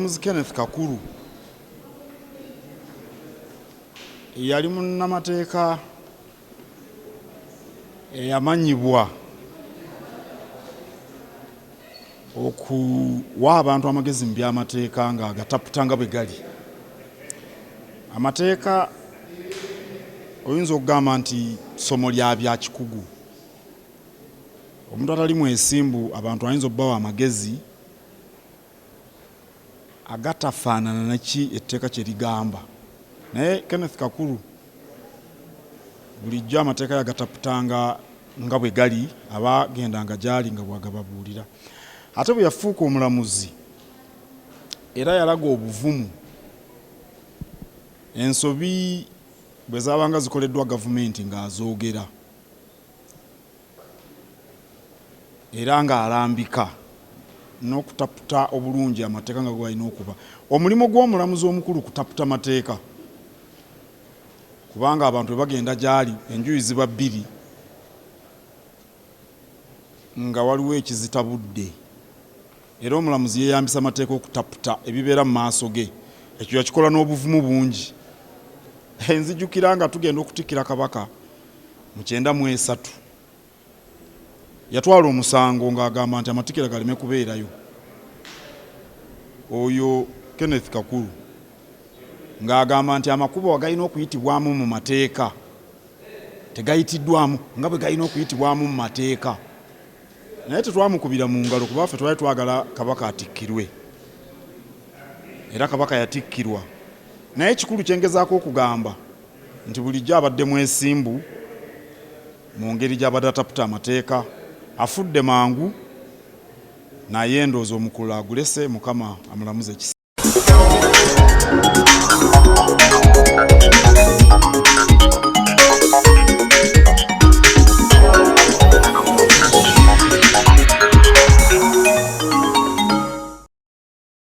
Omulamuzi Kenneth Kakuru yali munnamateeka eyamanyibwa okuwa abantu amagezi mu by'amateeka nga agataputa nga bwe gali. Amateeka oyinza okugamba nti ssomo lya bya kikugu. Omuntu atali mwesimbu abantu ayinza okubawa amagezi agatafaanana na ki etteeka kye ligamba. Naye Kenneth Kakuru bulijjo amateeka yagataputanga nga bwe gali, abagendanga gy'ali nga bw'agababuulira. Ate bwe yafuuka omulamuzi era yalaga obuvumu. Ensobi bwe zaabanga zikoleddwa gavumenti ng'azoogera. Era ng'alambika n'okutaputa obulungi amateeka nga bwe galina okuba. Omulimu gw'omulamuzi omukulu kutaputa mateeka, kubanga abantu bwe bagenda gy'ali enjuyi ziba bbiri nga waliwo ekizitabudde era omulamuzi yeeyambisa mateeka okutaputa ebibeera mu maaso ge. Ekyo yakikola n'obuvumu bungi. Nzijukira nga tugenda okutikkira Kabaka mu 93, yatwala omusango ng'agamba nti amatikkira galeme kubeerayo. Oyo Kenneth Kakuru ng'agamba nti amakubo agalina okuyitibwamu mu mateeka tegayitiddwamu nga bwe galina okuyitibwamu mu mateeka. Naye tetwamukubira mu ngalo kuba ffe twali twagala Kabaka atikkirwe era Kabaka yatikkirwa. Naye ekikulu kye ngezaako okugamba nti bulijjo abadde mwesimbu mu ngeri gy'abadde ataputa amateeka. Afudde mangu naye ndowooza omukululo agulese, Mukama amulamuze ekisa.